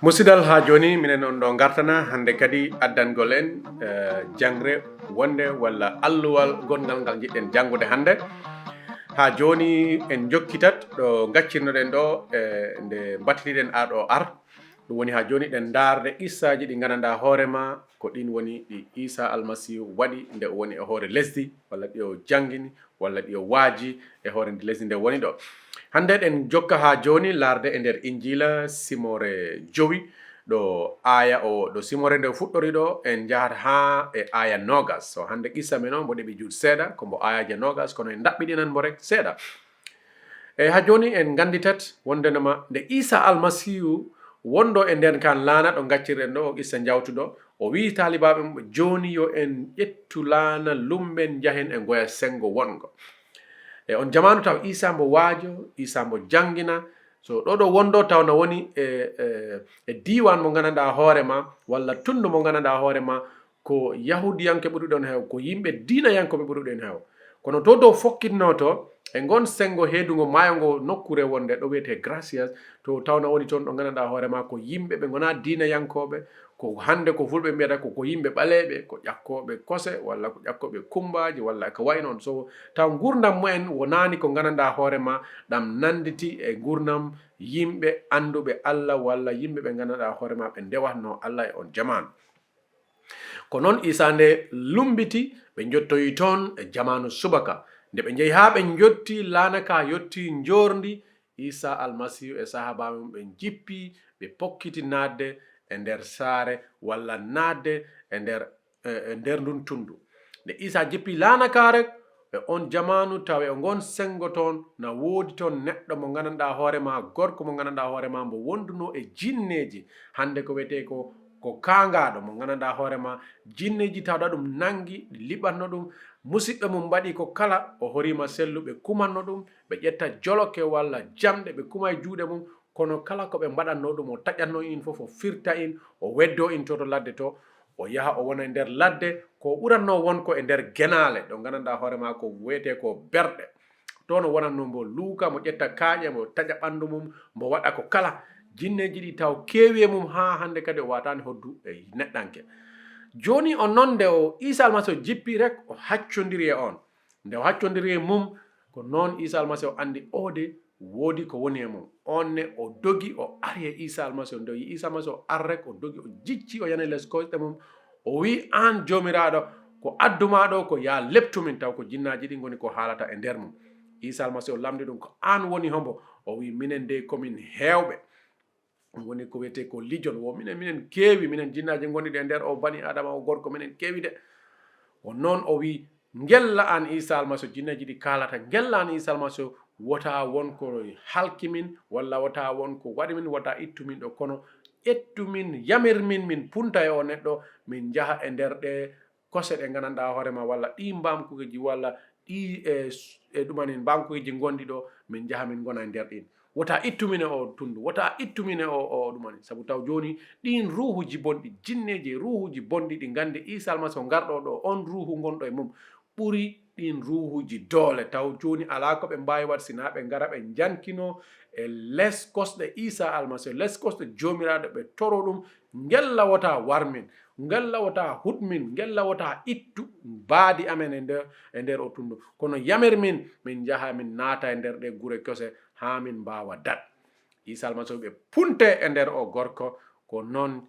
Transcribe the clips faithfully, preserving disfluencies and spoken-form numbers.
Musidal, haa jooni minen on ɗo ngartana hannde kadi addangol en, eh, jangre wonde walla alluwal gonngal ngal njiɗɗen janngude hannde. Haa jooni en njokkitat ɗo ngaccirnoɗen ɗo, eh, nde mbattiniɗen ar ɗo ar. Ɗum woni haa jooni ɗen ndaarde qissaaji ɗi nganndanɗaa hoore ma ko ɗin woni ɗi Iisaa Almasiihu waɗi nde o woni e hoore lesdi, walla ɗi o janngini, walla ɗi o waaji e hoore ndi lesdi nde woni ɗo. Hannde ɗen jokka haa jooni laarde e nder Injiila simoore jowi, ɗo aaya o, ɗo simoore nde fuɗɗori ɗo, en njahat haa e aaya noogas. So hannde qissa men o mbo ɗeɓi juut seeɗa, ko mbo aayaaje noogas, kono en ndaɓɓiɗinan mbo rek seeɗa. E haa jooni en ngannditat wondenema nde Iisaa Almasiihu wonɗo e nder kaan laana ɗo ngaccirɗen ɗo, o qissa njawtuɗo, o wi'i taalibaaɓe mum, "Jooni yo en ƴettu laana, lumben, njahen e ngoya senngo wongo." E on jamaanu taw Iisaa mbo waajo, Iisaa mbo janngina. So ɗo ɗo wonɗo taw na woni e, e, e diiwaan mo nganndanɗaa hoore ma, walla tunndu mo nganndanɗaa hoore ma, ko Yahuudiyanke ɓuri ɗon heew, ko yimɓe diinayankooɓe ɓuri ɗon heew. Kono to dow fokkitnoo to, e ngon senngo heedungo maayo ngo nokkuure wonde ɗo wiyetee Gracias, to tawna woni toon ɗo nganndanɗaa hoore ma ko yimɓe ɓe ngonaa diinayankooɓe, ko hannde ko fulɓe mbiyata ko, ko yimɓe ɓaleeɓe, ko ƴakkooɓe kose, walla ko ƴakkooɓe kummbaaji, walla ko wayi noon. So taw nguurndam mumen wonaani ko nganndanɗaa hoore ma, ɗam nannditi e nguurndam yimɓe annduɓe Alla, walla yimɓe ɓe nganndanɗaa hoore ma ɓe ndewatnoo Alla e on jamaanu. Ko noon Iisaa nde lumbiti, ɓe njottoyi toon e jamaanu subaka. Nde ɓe njehi haa ɓe njotti laana ka yotti njoorndi, Iisaa Almasiihu e sahaabaaɓe mum ɓe njippi, ɓe pokkiti naatde e nder saare walla naatde e nder, e, e nder ndun tunndu. Nde Iisaa jippi laana ka rek, e on jamaanu tawi e ngon senngo toon, na woodi toon neɗɗo mo nganndanɗaa hoore ma, gorko mo nganndanɗaa hoore ma, mbo wondunoo e jinneeji. Hannde ko wiyetee ko, ko kaangaaɗo mo nganndanɗaa hoore ma, jinneeji tawɗa ɗum nanngi, liɓatno ɗum. Musiɓɓe mum mbaɗi ko kala, o horiima sellu, ɓe kumanno ɗum, ɓe ƴetta joloke walla jamɗe, ɓe kuma e juuɗe mum, kono kala ko ɓe mbaɗatnoo ɗum, o taƴatnoo in fof, o firta in, o weddoo in to, to ladde to, o yaha, o wona e nder ladde. Ko ɓurannoo won ko e nder genaale, ɗo nganndanɗaa hoore ma ko wiyetee ko berɗe. Toon o wonatnoo mbo luuka, mo ƴetta kaaƴe, mo taƴa ɓanndu mum, mbo waɗa ko kala. Jinneeji ɗi taw keewi e mum haa hannde kadi o waataani hoddu e neɗɗanke. Jooni o noon nde o Iisaa Almasiihu jippi rek, o haccondiri e oon. Nde o haccondiri e mum, ko noon Iisaa Almasiihu anndi o de woodi ko woni e mum. Oon ne o dogi, o ari e Iisaa Almasiihu. Nde o yi'i Iisaa Almasiihu o ari rek, o dogi, o jicci, o yani les kosɗe mum. O wi'i, "Aan Joomiraaɗo, ko addu maa ɗo ko yaa leptu min, taw ko jinnaaji ɗi ngoni ko haalata e nder mum." Iisaa Almasiihu lamndi ɗum, "Ko aan woni hombo?" O wi'i, "Minen dey ko min heewɓe." Ɗum woni ko wiyetee ko lijon. Wo minen, minen keewi, minen jinnaaji ngonɗi ɗi e nder o bani Aadama, o gorko, minen keewi de. Ko noon o wi'i, "Ngella aan Iisaa Almasiihu, jinneeji ɗi kaalata, ngella aan Iisaa Almasiihu, wota won ko halki min, walla wota won ko waɗi min, wota ittu min ɗo, kono ƴettu min, yamir min, min punta e o neɗɗo, min njaha e nder ɗe kose ɗe nganndanɗaa hoore ma, walla ɗi mbaamkuuji, walla ɗi e, e ɗumanin mbaamkuuji ngonɗi ɗo, min njaha min ngona e nder ɗin. Wota ittu min e o tunndu, wota ittu min e o, o ɗumanin." Sabu taw jooni ɗin ruuhuuji bonɗi, jinneeji e ruuhuuji bonɗi ɗi nganndi Iisaa Almasiihu ngarɗo ɗo, on ruuhu ngonɗo e mum, ɓuri ɗin ruuhuuji doole. Taw jooni alaa ko ɓe mbaawi waɗ sinaa ɓe ngara ɓe njankinoo e les kosɗe Iisaa Almasiihu, les kosɗe Joomiraaɗo, ɓe toro ɗum, "Ngella wota war min, ngella wota huɗ min, ngella wota ittu mbaadi amen e nder, e nder o tunndu. Kono yamir min, min njaha min naata e nder ɗe gure kose haa min mbaawa daɗ." Iisaa Almasiihu ɓe punte e nder o gorko, ko noon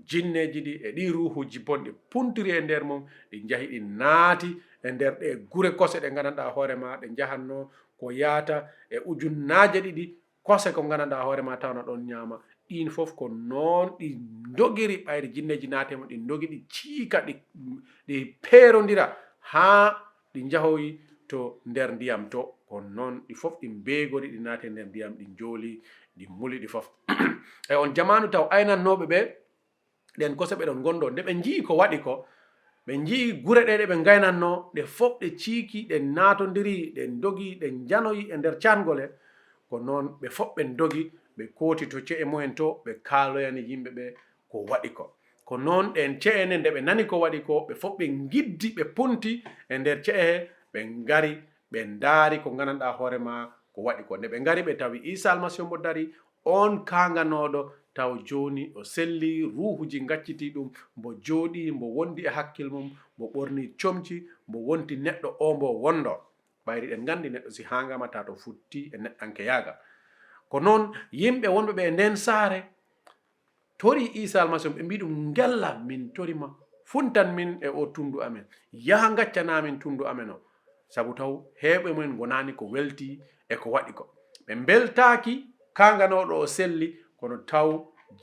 jinneeji ɗi e ɗi ruuhuuji bonɗi puntiri e nder mum, ɗi njahi ɗi naati e nder ɗe gure kose ɗe nganndanɗaa hoore ma, ɗe njahatnoo ko yaata e ujunnaaje ɗiɗi kose ko nganndanɗaa hoore ma tawna ɗon ñaama. Ɗin fof ko noon ɗi ndogiri ɓayri jinneeji naati e mum, ɗi ndogi ɗi ciika, ɗi, ɗi peerondira haa ɗi njahoyi to nder ndiyam to. Ko noon ɗi fof ɗi mbeegori, ɗi naati e nder ndiyam, ɗi njooli, ɗi muli ɗi fof. E on jamaanu taw aynannooɓe ɓe, ɗen kose ɓe ɗon ngonɗo, nde ɓe nji'i ko waɗi ko, ɓe nji'i gure ɗe, ɗe ɓe ngaynannoo, ɗe fof ɗe ciiki, ɗe naatondiri, ɗe ndogi, ɗe njanoyi e nder caatngol he. Ko noon ɓe fof ɓe ndogi, ɓe kooti to ce'e mumen to, ɓe kaaloyani yimɓe ɓe ko waɗi ko. Ko noon ɗen ce'e ne, nde ɓe nani ko waɗi ko, ɓe fof ɓe ngiddi, ɓe punti e nder ce'e he, ɓe ngari, ɓe ndaari ko nganndanɗaa hoore ma ko waɗi ko. Nde ɓe ngari, ɓe tawi Iisaa Almasiihu mbo dari, oon kaanganooɗo, taw jooni o selli, ruuhuuji ngaccitii ɗum, mbo jooɗii, mbo wondi e hakkil mum, mbo ɓornii comci, mbo wonti neɗɗo o mbo wondoo. Ɓayri eɗen nganndi neɗɗo si haangaama taa to futti e neɗɗankeyaagal. Ko noon yimɓe wonɓe ɓe e ndeen saare, tori Iisaa Almasiihu, ɓe mbii ɗum, "Ngella min tori ma, funtan min e oo tunndu amen, yaha ngaccanaa min tunndu amen o." Sabu taw heewɓe mumen ngonaani ko weltii e ko waɗi ko. Ɓe mbeltaaki kaanganooɗo o selli, kono taw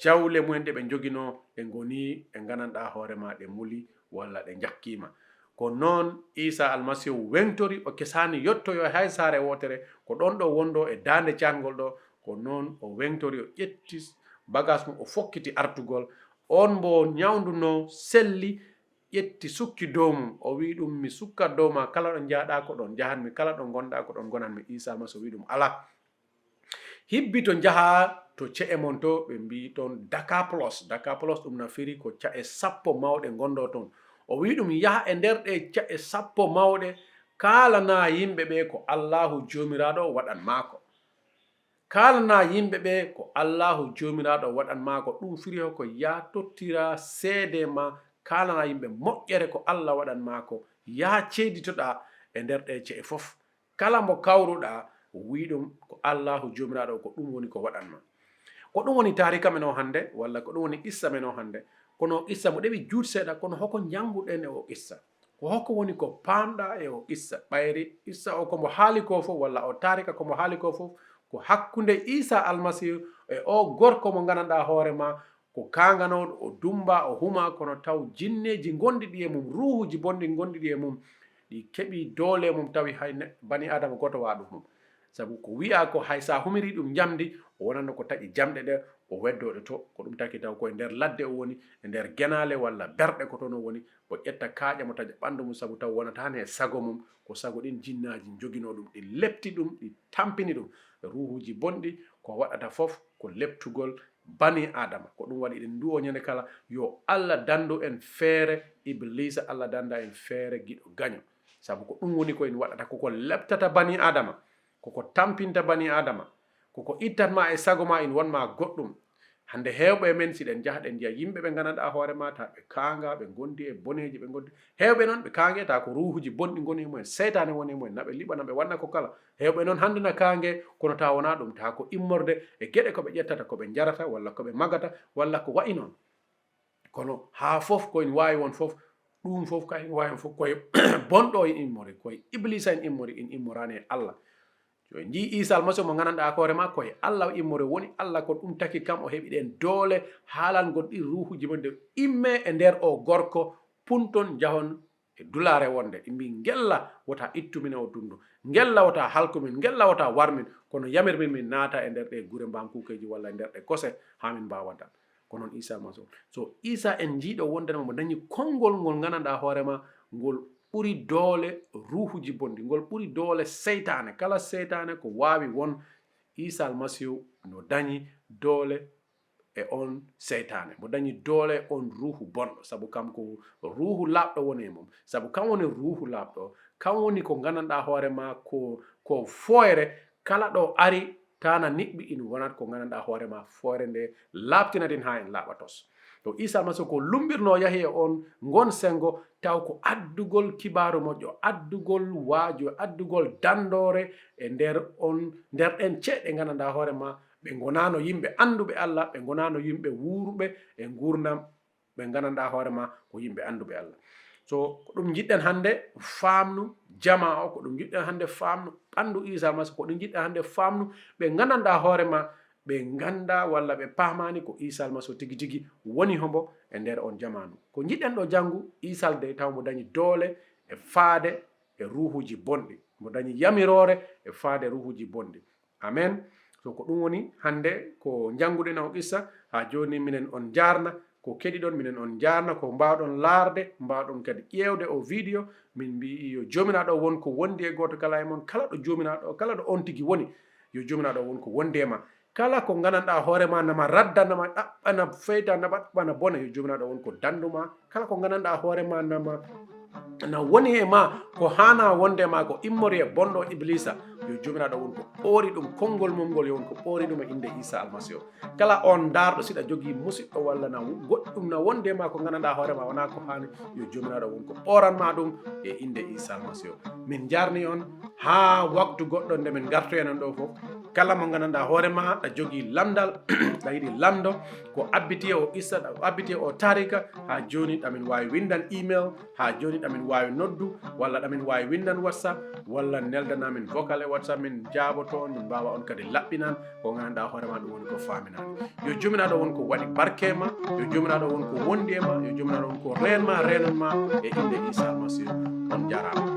jawle mumen ɗe ɓe njoginoo ɗe ngonii e ngananɗaa hoore ma ɗe muli walla ɗe njakkiima. Ko noon Iisaa Almasiihu weŋtori, o kesaani yottoyoo hay saare wootere, ko ɗoon ɗo wondoo e daande caatngol ɗo, ko noon o weŋtori, o ƴetti bagaas mum, o fokkiti artugol. Oon mbo ñawndunoo selli, ƴetti sukki dow mum, o wii ɗum, "Mi sukkat dow ma, kala ɗo njahɗaa ko ɗoon njahanmi, kala ɗo ngonɗaa ko ɗoon ngonanmi." Iisaa Almasiihu wii ɗum, "Alaa, hibbito njahaa to ce'e mon to, ɓe mbii toon Dakapolos." Dakapolos ɗum na firi ko ca'e sappo mawɗe ngondoo toon. O wii ɗum, "Yaha e nder ɗe ca'e sappo mawɗe, kaalanaa yimɓe ɓe ko Allaahu Joomiraaɗo waɗan maa ko." Kaalanaa yimɓe ɓe ko Allaahu Joomiraaɗo waɗan maa ko. Ɗum firi ko yaa tottiraa seede ma, kaalanaa yimɓe moƴƴere ko Alla waɗan maa ko. Yaa ceeditoɗaa e nder ɗe ce'e fof. Kala mbo kawruɗaa, wii ɗum ko Allaahu Joomiraaɗo, ko ɗum woni ko waɗan ma. Ko ɗum woni taarika men o hannde, walla ko ɗum woni qissa men o hannde. Kono qissa mo ɗeɓi juut seeɗa, kono hoko njannguɗen e o qissa? Ko hoko woni ko paamɗaa e o qissa? Ɓayri qissa o ko mbo haali ko fof, walla o taarika ko mbo haali ko fof, ko hakkunde Iisaa Almasiihu e o gorko mo nganndanɗaa hoore ma, ko kaanganooɗo, o dummbaa, o humaa, kono taw jinneeji ngonɗi ɗi e mum, ruuhuuji bonɗi ngonɗi ɗi e mum, ɗi keɓi doole e mum, tawi hay ne-, bani Aadama gooto waɗu ɗum. Sabu ko wiyaa ko hay so a humirii ɗum njamndi, o wonatno ko taƴi jamɗe ɗe, o weddoo ɗe to. Ko ɗum taki taw ko e nder ladde o woni, e nder genaale walla berɗe ko toon o woni, o ƴetta kaaƴa mo taƴa ɓanndu mum, sabu taw wonataa ne e sago mum, ko sago ɗin jinnaaji njoginoo ɗum, ɗi lepti ɗum, ɗi tampini ɗum. Ruuhuuji bonɗi, ko waɗata fof ko leptugol bani Aadama. Ko ɗum waɗi eɗen nduwo ñande kala, yo Alla danndu en feere Ibliisa, Alla dannda en feere giɗo gaño. Sabu ko ɗum woni ko en waɗata, koko leptata bani Aadama, koko tampinta bani Aadama, koko ittat ma e sago ma, in won ma goɗɗum. Hannde heewɓe e men, si ɗen njaha ɗen njiya yimɓe ɓe nganndanɗaa hoore ma, taa ɓe kaanga, ɓe ngondi e boneeji, ɓe ngondi. Heewɓe noon ɓe kaange, taa ko ruuhuuji bonɗi ngoni e mumen, seytaane woni e mumen, na ɓe liɓa, na ɓe waɗna ko kala. Heewɓe noon hannde na kaange, kono taa wonaa ɗum, taa ko immorde e geɗe ko ɓe ƴettata, ko ɓe njarata, walla ko ɓe magata, walla ko wayi noon. Kono haa fof ko en waawi won fof, ɗum fof ka en waawi won fof, koye bonɗo en immori, koye Ibliisa en immori, en immoraani e Alla. So en njii Iisa Almasiihu mo nganndanɗaa hoore ma, koye Alla o immori, woni Alla, ko ɗum taki kam o heɓi ɗen doole haalangol ɗin ruuhuuji bonɗi, immee e nder o gorko, punton, njahon e dulaare wonde. Ɗi mbii, "Ngella wota ittu min e o dundu, ngella wota halku min, ngella wota war min, kono yamir min min naata e nder ɗe gure mbaamkuukeeji walla e nder ɗe kose haa min mbaawa dal." Ko noon Iisa Almasiihu. So Iisa en njiiɗo wonde mo dañi konngol ngol nganndanɗaa hoore ma, ngol ɓuri doole ruuhuuji bonɗi, ngol ɓuri doole seytaane. Kala seytaane ko waawi won, Iisa Almasiihu no dañi doole e on seytaane. Mo dañi doole e on ruuhu bonɗo, sabu kam ko ruuhu laaɓɗo woni e mum. Sabu kam woni ruuhu laaɓɗo, kam woni ko nganndanɗaa hoore ma ko, ko fooyre, kala ɗo ari, tana niɓɓi, in wonat ko nganndanɗaa hoore ma, fooyre nde laaɓtinat in haa en laaɓa tos. To Iisa Almasiihu ko lummbirnoo yahi e on ngon senngo, taw ko addugol kibaaru moƴƴo, addugol waaju, addugol danndoore e nder on, nder ɗen ceeɗe nganndanɗaa hoore ma, ɓe ngonaano yimɓe annduɓe Alla, ɓe ngonaano yimɓe wuuruɓe e nguurndam, ɓe nganndanɗaa hoore ma ko yimɓe annduɓe Alla. So ko ɗum njiɗɗen hannde faamnu jamaa o, ko ɗum njiɗɗen hannde faamnu ɓanndu Iisa Almasiihu, ko ɗum njiɗɗen hannde faamnu ɓe nganndanɗaa hoore ma, ɓe nganndaa walla ɓe paamaani ko Iisa Almasiihu tigi tigi woni hombo e nder on jamaanu. Ko njiɗɗen ɗo janngu, Iisa Alde taw mo dañi doole e faade e ruuhuuji bonɗi, mo dañi yamiroore e faade ruuhuuji bonɗi. Amen. So ko ɗum woni hannde ko njannguɗen o qissa, haa jooni minen on njaarna, ko keɗiɗon minen on njaarna, ko mbaawɗon laarde, mbaawɗon kadi ƴeewde o video. Min mbii yo Joomiraaɗo won ko wondi e gooto kala e mon, kala ɗo Joomiraaɗo, kala ɗo on tigi woni, yo Joomiraaɗo won ko wondi e ma. Kala ko nganndanɗaa hoore ma nama radda, nama ɗaɓɓana feyta, nama ɗaɓɓana bona, yo Joomiraaɗo won ko danndu ma. Kala ko nganndanɗaa hoore ma nama na woni e ma ko haanaa wonde e ma, ko immori e bonɗo Ibliisa, Yo Joomiraaɗo won ko ɓoori ɗum, konngol mum ngol yo won ko ɓoori ɗum e innde Iisaa Almasiihu. Kala on ndaarɗo, si ɗa jogii musiɗɗo walla na goɗɗum na wonde ma ko nganndanɗaa hoore ma wonaa ko haani, yo Joomiraaɗo won ko ɓooran ma ɗum e innde Iisaa Almasiihu. Min njaarnii on haa waktu goɗɗo nde min ngartoyana on ɗoo fof. Kala mo nganndanɗaa hoore ma ɗa jogii lanndal, ɗa yiɗi lanndo ko abbiti e o qissa, ɗa abbiti e o taarika, haa jooni ɗa min waawi winndan email, haa jooni ɗa min waawi noddu, walla ɗa min waawi winndan WhatsApp, walla neldana min vocal e WhatsApp, min njaaboto on, min mbaawa on kadi laɓɓinan ko nganndanɗaa hoore ma ɗum woni ko faaminaani. Yo Joomiraaɗo won ko waɗi barke ma, yo Joomiraaɗo won ko wondi e ma, yo Joomiraaɗo won ko reen ma, reenan ma e innde Iisaa Almasiihu. On njaaraama.